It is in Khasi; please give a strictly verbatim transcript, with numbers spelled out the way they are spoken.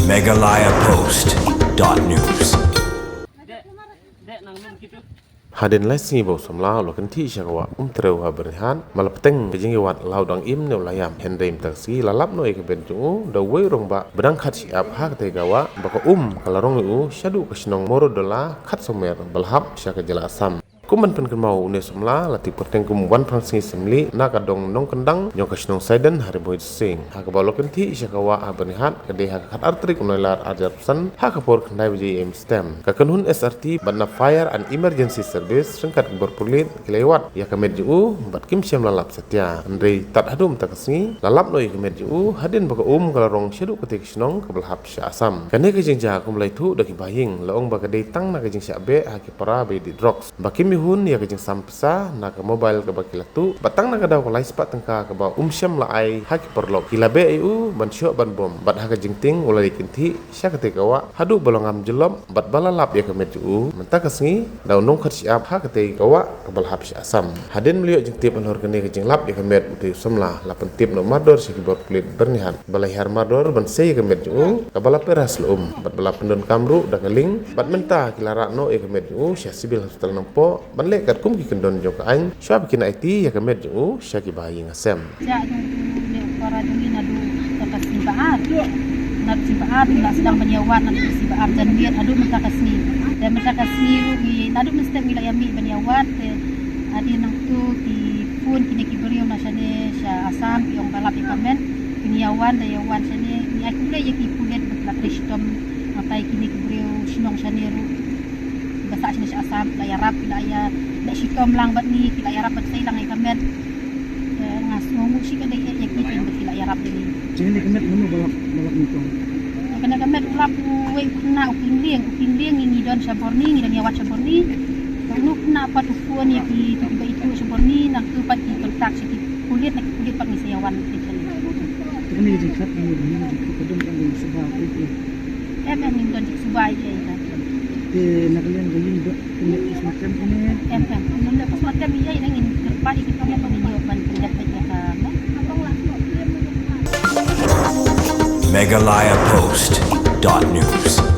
Meghalaya Post dot news. Hadien lai sngi ba u samla u la kynthih sha ka wah Umtrew ha Byrnihat, ba la pteng ka jingïawad la u dang im ne u la ïap, hynrei mynta ka sngi la lap noh ïa ka met jong u da uwei u rangbah ba dang khat shyiap ha katei ka wah, ba ka um ka la rong ïa u shaduh ka shnong Morodola khatsaw mer ba la hap sha ka jylla Assam. Kum ban pynkynmaw, une u samla la tip kyrteng kum u Wanphangsngi Syiemlieh na ka dong Nongkyndang jong ka shnong Saiden ha Ri Bhoi Sing. Ha kaba u la kynthih sha ka wah ha Byrnihat ka dei ha ka khatar tarik u Nailar arhajar arphew san ha ka por khyndai baje ïa im stem. Ka kynhun S R T bad na Fire and Emergency Service ryngkat ki bor pulit ki la ïawad ïa ka met jong u bad kim shym la lap satia. Hynrei tad haduh mynta ka sngi la lap noh ïa ka met jong u hadien ba ka um ka la rong shaduh katei ka shnong kaba la hap sha Assam. Kane ka jingjia kum la ïathuh da ki bahaïing, la ong ba ka dei tang na ka jingshah beh ha ki para ba ïadih drugs, ba kim ïahun ïa ka jingsam pisa na ka mobile kaba ki la tuh, bad tang na ka daw ka lai spah tyngka kaba um shym la ai ha ki paralok, ki la beh ïa u ban shoh ban bom, bad ha ka jingtieng u la leit kynthih sha katei ka wah haduh ba la ngam jyllop bad ba la lap ïa ka met jong u mynta ka sngi da u nongkhat shyiap ha katei ka wah kaba la hap sha Assam. Hadien ba la ïoh jingtip halor kane ka jinglap ïa ka met, utei u samla la pyntip noh mardor sha ki bor pulit Byrnihat ba la hiar mardor ban sei ïa ka met jong u kaba la pyrshah la um, bad ba la pyndonkam ruh da ka lieng, bad mynta ki la rah noh ïa ka met jong u sha Civil Hospital Nongpoh ban leh katkum ki kyndon jong ka aiñ, shuwa ba kin aiti ïa ka met jong u sha ki bahaïing hasem. Jah jong u ne u para jong ngi naduh ka sngi ba ar. Naduh sngi ba ar ngi la sdang ban ïawad, naduh sngi ba ar Janmiet haduh mynta ka sngi. Te mynta ka sngi ruh ngi naduh mynstep ngi la ïa mih ban ïawad, te hadien nangtu ki phone kine ki briew na shane sha Assam ki ong ba lap ïa ka met. Ngi ïa wan da ïa wan shane, ngi ai khublei ïa ki pulit ba ki la trei shitom. Nangta ïa kine ki briew shnong shane ruh ba sah shane sha Assam ki la ïarap, ki la ïa leh shitom lang bad ngi, ki la ïarap ban sei lang ïa ka met. Te nga sngewnguh shi ka dei eh ïa ki, ki ba ki la ïarap ïa ngi. Jingin ïa ka met mano ba lap, ba lap nyngkong? Ïa kane ka met u lap uwei u khynnah u Kinglieng, u Kinglieng ngi, ngi don sha Borni, ngi don ïawad sha Borni. Te uno u khynnah pat u phone ïa ki, ki ba ithuh sha Borni, nangtu pat ki contact sha ki pulit, na ki pulit pat ngi sa ïa wan. Te kane ka jingkhat, kane ka jingkhat ka don ka jingsuba ei ei? Em em, ngim don jingsuba ei ei. Te na ka liang ka ïing dot kane ka smakem kane? Em em, ngim don ka smakem ei ei, ngin kyrpad ïa ki pulit ban ïoh ban pyndep ïa ka. Meghalaya Post dot news.